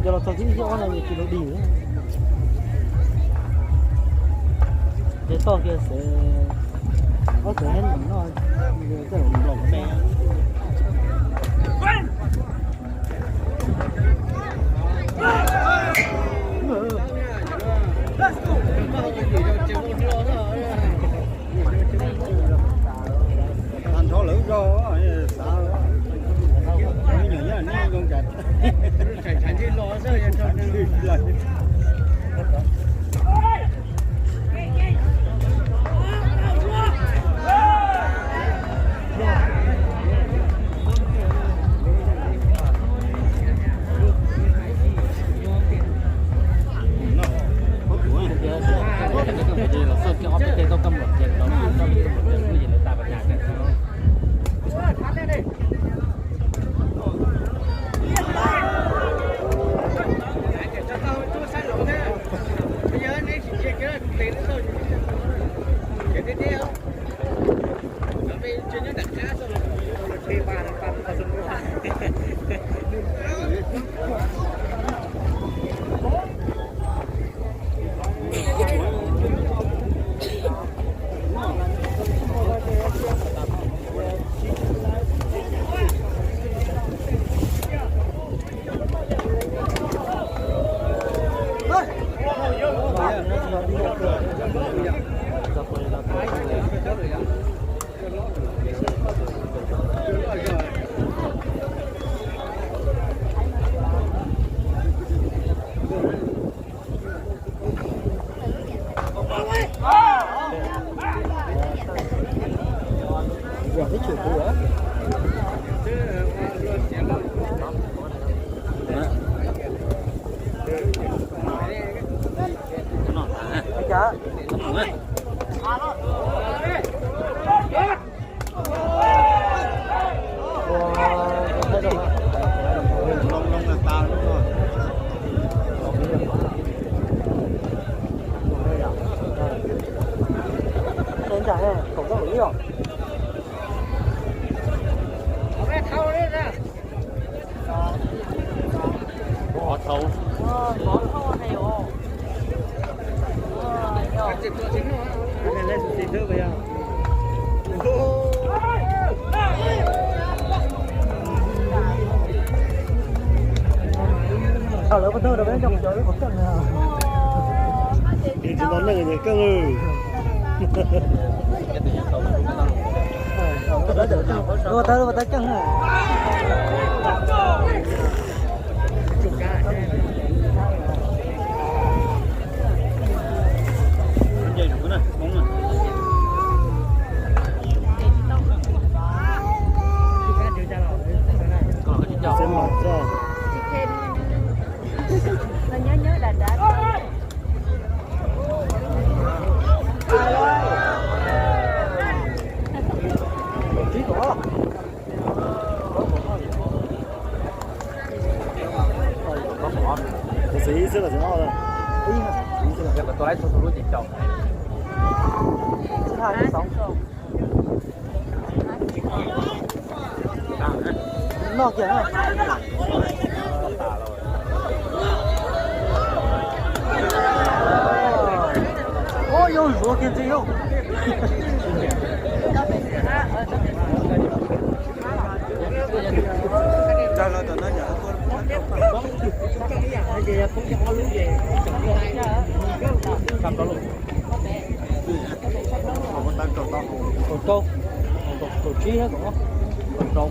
Yog los txog xib ob no yus tsis tau dig. Ces toj kiag xwb, ob tug hev noj, tej zaum nplaum me. Tag nrho lawv zog xav, me nyuam nyob neb zoo cas. Lawv pab tawg rau peb coj cov ib qhov keej na. Tsis tau neej ces keej. Ua tau ua tau keej na. Tus xwb ib xwb los xwb no. Noj kiag na. Ua yog zuav kiag ntxiv yog. Kaum rau, kaum tsib thiab kaum, kaum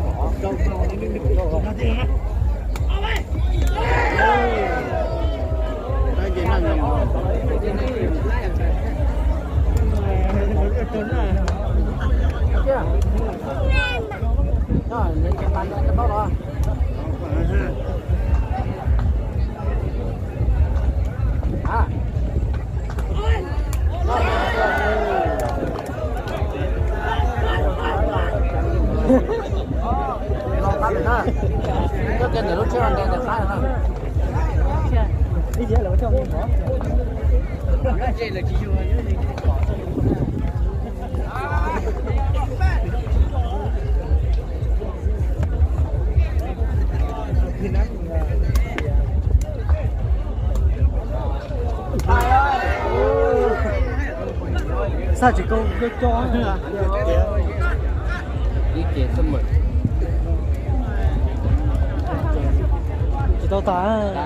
rau kaum. Xaj tsis kawg coj coj. Ib ce xwb mas. Tsis tau tas.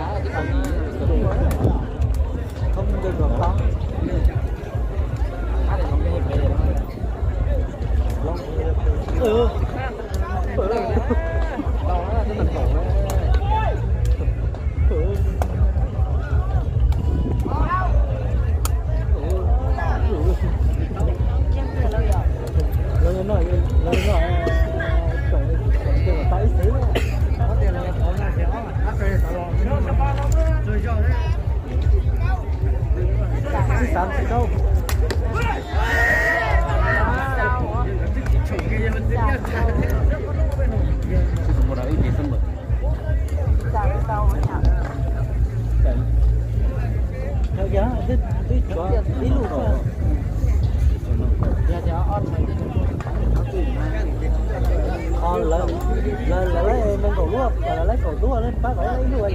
Thoob ncaws kom qab. Twb tsuav ib lub xwb. Qhov lawv, lawv, lawv me nkaum lub, lawv kaum lub, lawv pab kom ib lub.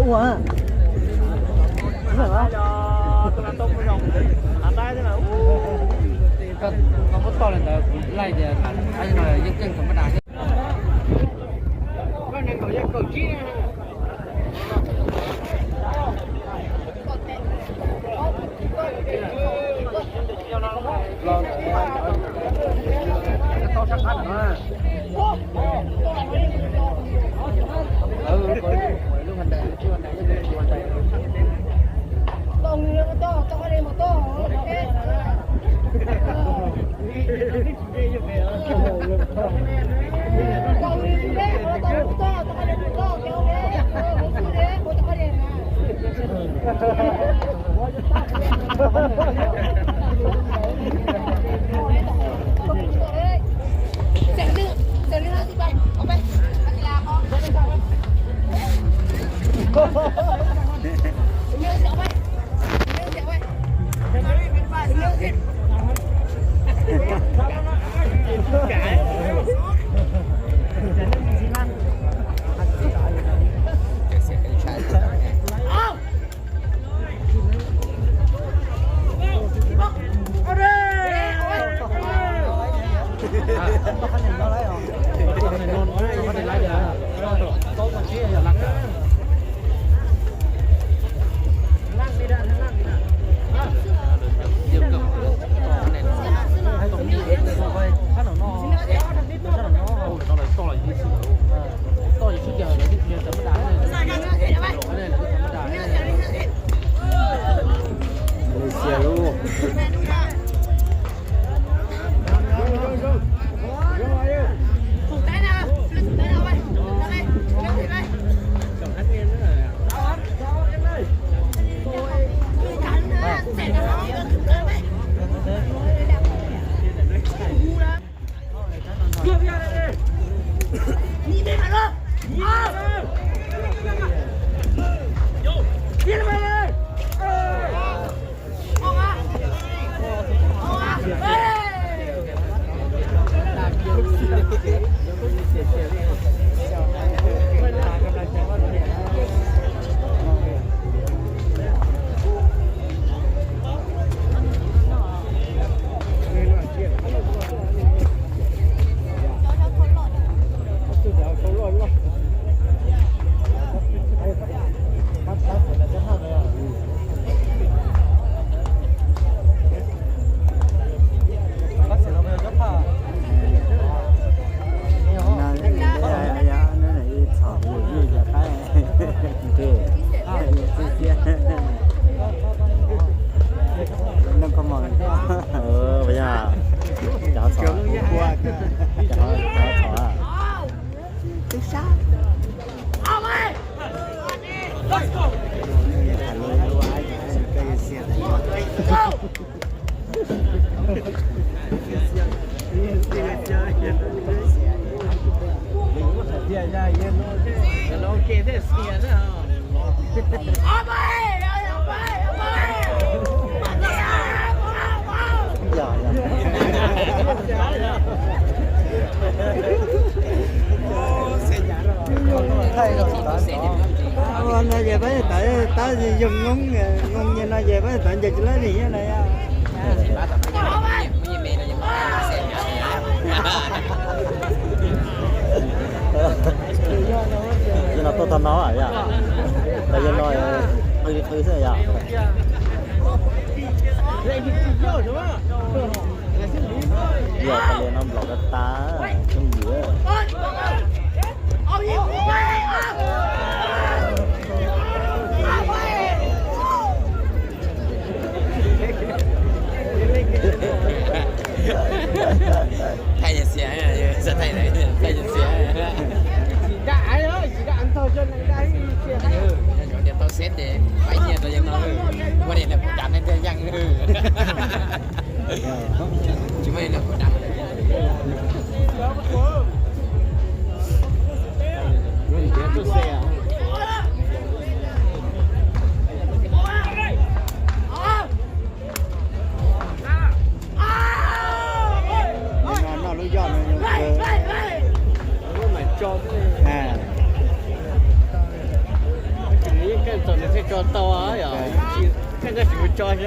Ua, koj muab toj li ntawd kuv laij tias yeej keej thoob pab das. No ces pab tab yog Hmoob, Hmoob nyias no ces pab tab nce tsis lab li thiab na. Yog no tuaj tog no yom, yog no qw li qw xwb yom. Yog tas li no nplaum tas tas, tsoom yim. Thaij yog xiam, thaij yog xiam. Tau xeb ces pab nyiaj rau yog no, muaj li lawm kuv dam nej tiag yeej. Tsis muaj li lawm kuv dam. Noj lub yoj no. Yeej txom nws thiaj tso tau, thiaj tab sis kuv tso xwb.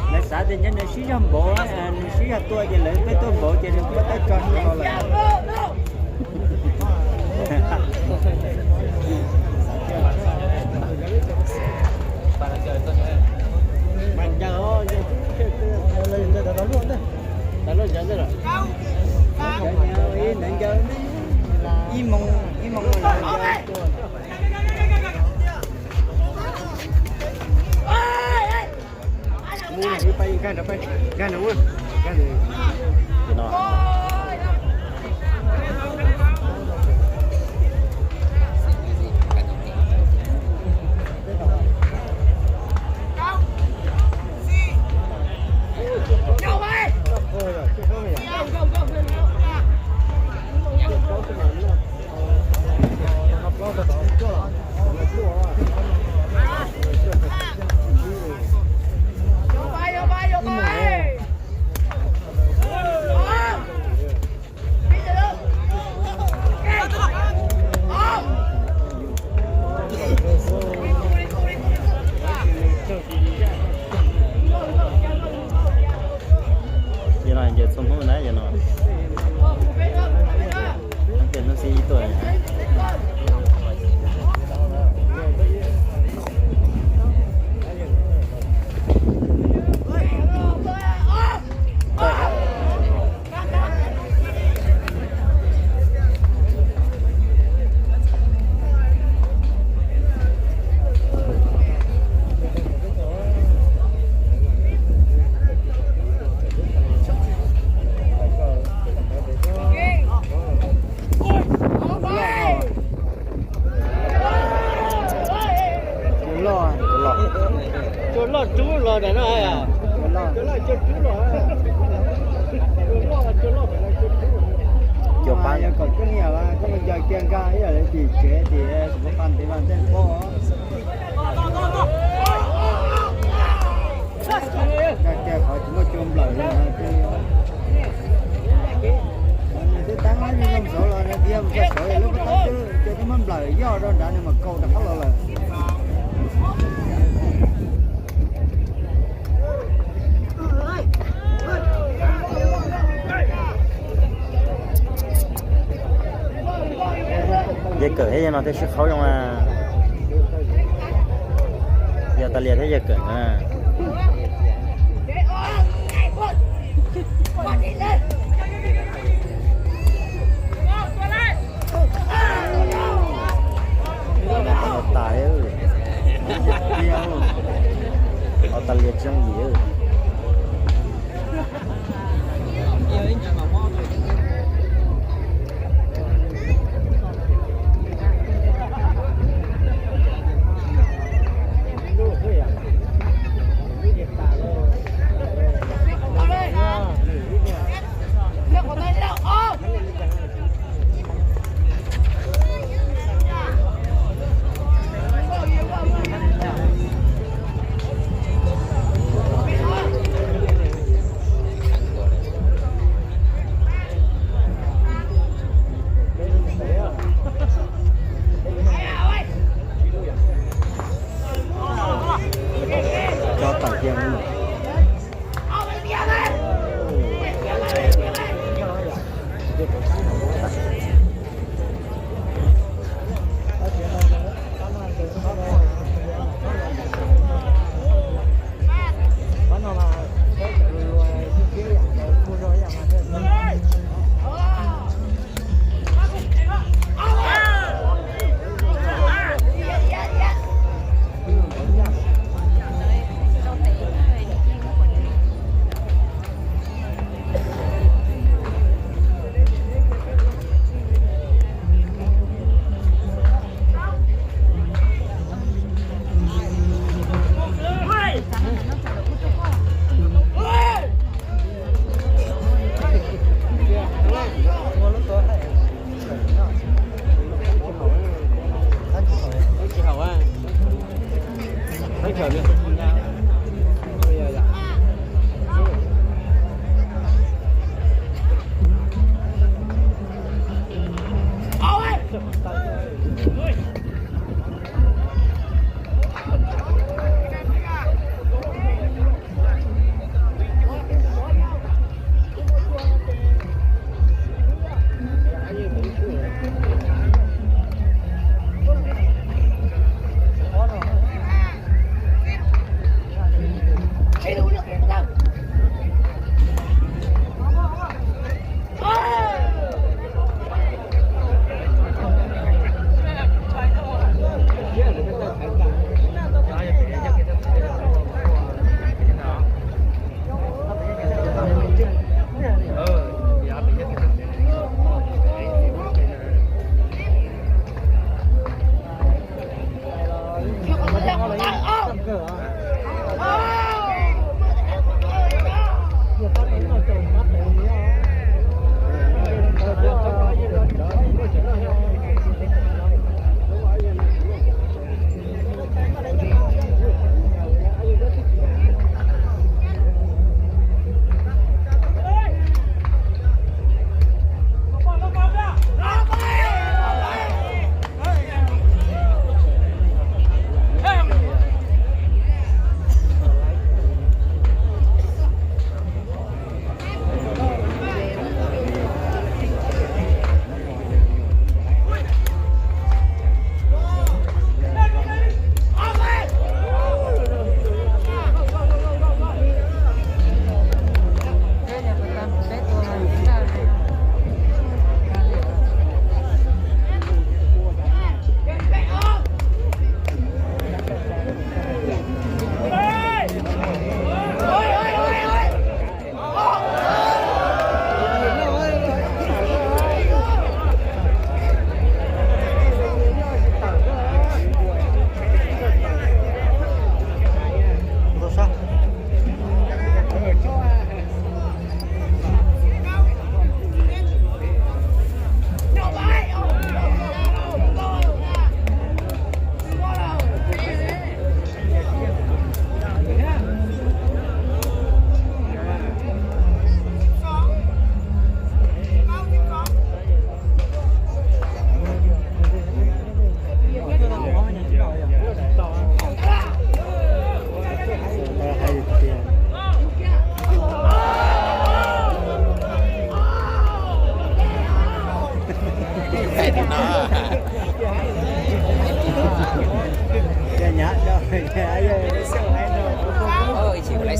Lawv xav tias nyob nws sib zog npaum, nws sib zog tua ces lawv peb tuaj npaum ces nws peb tab tso tau lawm. Ib moo, ib moo. Yog no nce txhua hnub na yog no. Hnub xib ib tuaj. Cua loj, cua loj rub los ntawm no. Cua loj, cua rub los. Cua pab yog kom coob yam koj mus ncaws kiag nkag ib yam li tim tsev tim kuv pab ntev mas tej pob. Nkag kiag qhov tsis muaj cua nplawm li. Nws twb teeb lawm, nws zoo saud los nws tias mus txog saud lub pob taub cua twb muab nplawm yoj rau nrad nws mam kaus rov qab los lawm. Yawg Kawm thiab yawg no thiaj sib qhaub zoo na. Yog tas li thiab yawg Kawm na. Tas, o tas li tsoom yim.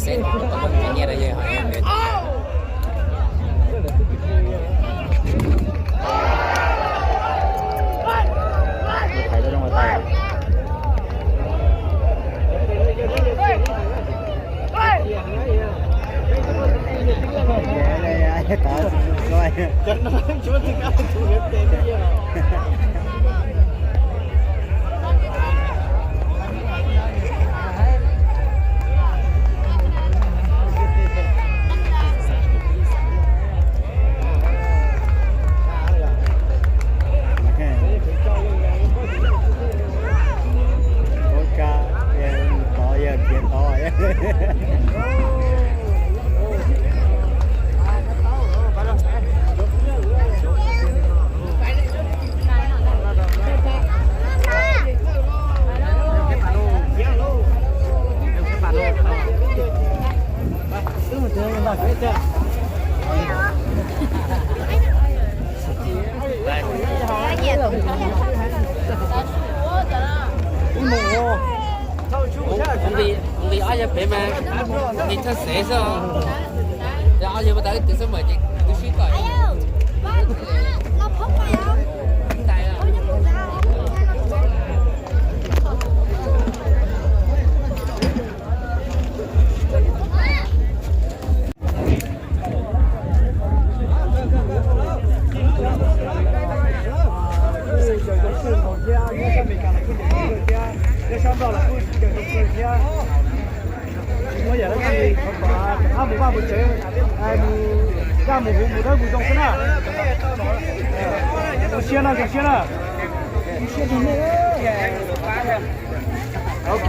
Kuv nqis ob yawg pem mas nqis thawj xev xwb os. Yog ob yawg pas tas wb twb xub mam ces twb sib tawm. Muab yam dab tsi, ab mus vaj mus tsev, mus zaj mus huv mus dawb mus zoo xwb na. Zoo siab na, zoo siab na. Ok.